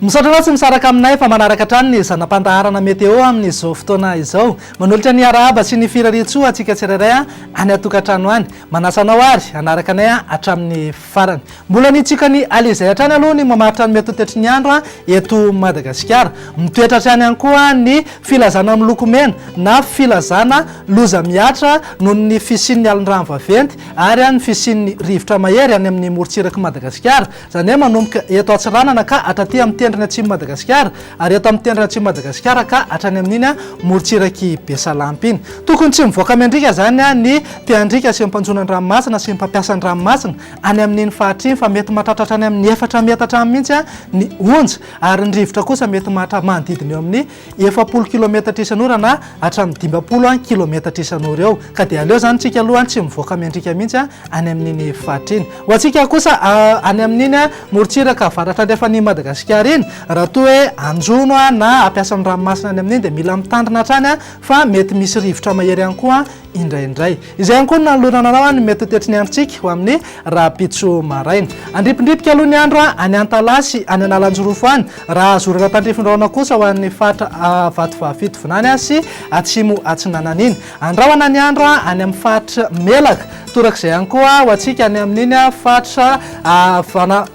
Misaotra anao tsy misaraka aminay fa manaraka hatrany ny zana-pandaharana Météo amin'izao fotoana izao. Manolotra ny arahaba sy ny firarian-tsoa antsika tsirairay any an-tokantrano any. Manasa anao ary hanaraka anay hatramin'ny farany. Mbola ny tsiokan'i Alizay hatrany aloha ny mamaritra ny mety ho toetry ny andro eto Madagasikara. Mitoetra hatrany ihany koa ny filazana miloko mena na filazana loza mihatra noho ny fisian'ny alin-drano vaventy ary ny fisian'ny rivotra mahery any amin'ny morontsirak'i Madagasikara. Izany hoe manomboka eto Antsiranana ka hatraty amin'ny tendrony atsimon'i Madagasikara ary eto amin'ny tendrony atsimon'i Madagasikara ka hatrany amin'iny morontsirak'i Besalampy iny. Tokony tsy mivoaka miandriaka izany ny mpiandriaka sy ny mpanjono an-dranomasina sy ny mpampiasa ny ranomasina any amin'iny faritra iny fa mety mahatratra hatrany amin'ny efatra metatra any mihitsy ny onja ary ny rivotra kosa mety mahatra manodidina eo amin'ny 40 kilometatra isan'ora na hatramin'ny 50 kilometatra isan'ora eo ka dia aleo izany tsika aloha tsy mivoaka miandriaka mihitsy any amin'iny faritra iny. Ho antsika kosa any amin'iny morontsiraka avaratra andrefan'i Madagasikara iny, raha toa hoe hanjono na hampiasa ny ranomasina any amin'iny dia mila mitandrina hatrany fa mety misy rivotra mahery ihany koa indraindray. Izay ihany koa no nanolorana anao ny mety ho toetry ny androntsika ho amin'ny rahampitso maraina. Andripindripika aloha ny andro any Antalaha sy any Analanjirofo any, raha azo orana tandrifin-drahona kosa ho an'ny faritra Vatovavy-Fitovinany sy Atsimo Atsinanana iny. Andrahona ny andro any amin'ny faritra Melaka. Torak'izay ihany koa ho antsika any amin'iny faritra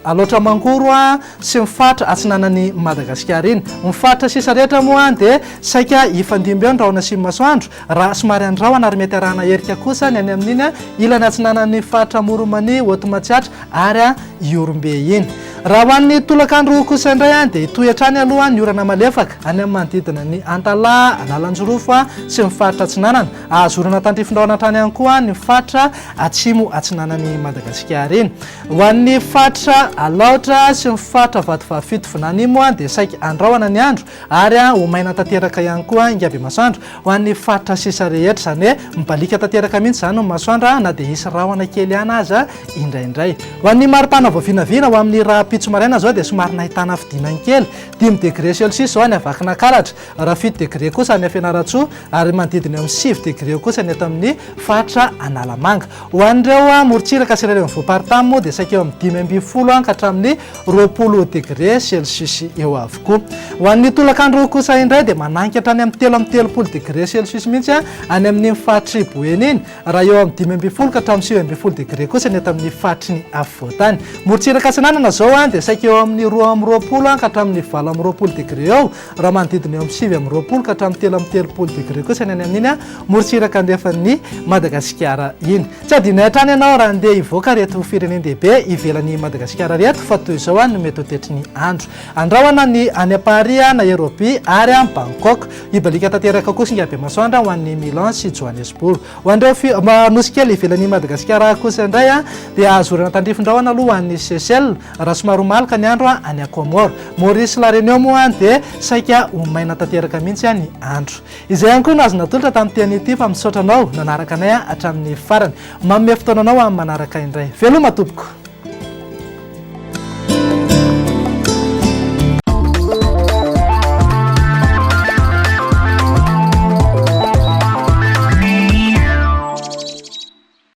Alaotra Mangoro sy ny faritra atsinanan'i Madagasikara iny. Ny faritra sisa rehetra moa dia saika hifandimby eo ny rahona sy ny masoandro, raha somary andrahona ary mety arahana erika kosa ny any amin'iny ilany atsinanan'ny faritra Amoron'i Mania, Haute Matsiatra ary Ihorombe iny. Raha ho an'ny tolakandro kosa indray dia hitohy hatrany aloha ny orana malefaka any amin'ny manodidina ny Antalaha, Analanjirofo sy ny faritra atsinanana. Azo orana tandrifin-drahona hatrany ihany koa ny faritra atsimo atsinanan'i Madagasikara iny. Ho an'ny faritra Alaotra sy ny faritra Vatovavy Fitovinany iny moa dia saika andrahona ny andro ary ho maina tanteraka ihany koa Ingabemasoandro ho an'ny faritra sisa rehetra. Izany hoe mibaliaka tanteraka mihitsy izany ny masoandro na dia hisy rahona kely ihany aza indraindray. Ho an'ny maripana vao vinavina ho amin'ny rahampitso maraina izao dia somary nahitana fidinany kely, dimy degre celsius izao any Vakinankaratra, raha fito degre kosa any Fianarantsoa ary manodidina eo amin'ny sivy degre eo kosa ny eto amin'ny faritra Analamanga. Ho an'ireo morontsiraka sy ireo renivohi-paritany moa dia saika eo amin'ny 15 ka hatramin'ny 20 degre celsius eo avokoa. Ho an'ny tolakandro kosa indray dia mananika hatrany amin'ny 33 degre celsius mihitsy any amin'iny faritr'i Boeny iny, raha eo amin'ny 15 ka hatramin'ny 19 degre kosa ny eto amin'ny faritry ny afovoan-tany. Morontsiraka atsinanana izao dia saika eo amin'ny 22 ka hatramin'ny 28 degre eo, raha manodidina eo amin'ny 29 ka hatramin'ny 33 degre kosa ny any amin'iny morontsiraka andrefan'i Madagasikara iny. Tsy adinonay hatrany ianao raha handeha hivoaka ireto firenen-dehibe ivelan'i Madagasikara ireto fa toy izao no mety ho toetry ny andro. Andrahona ny any Paris, Nairobi ary Bangkok. Hibaliaka tanteraka koa singabemasoandro ho an'i Milan sy Johannesburg. Ho an'ireo nosy kely ivelan'i Madagasikara kosa indray dia azo orana tandrifin-drahona aloha ho an'i Seychelles raha somary ho maloka ny andro any Comores. Maurice sy La Réunion moa dia saika ho maina tanteraka mihitsy ny andro. Izay ihany koa no azo natolotra tamin'ity anio ity fa misaotra anao nanaraka anay hatramin'ny farany. Manome fotoana anao amin'ny manaraka indray. Veloma tompoko!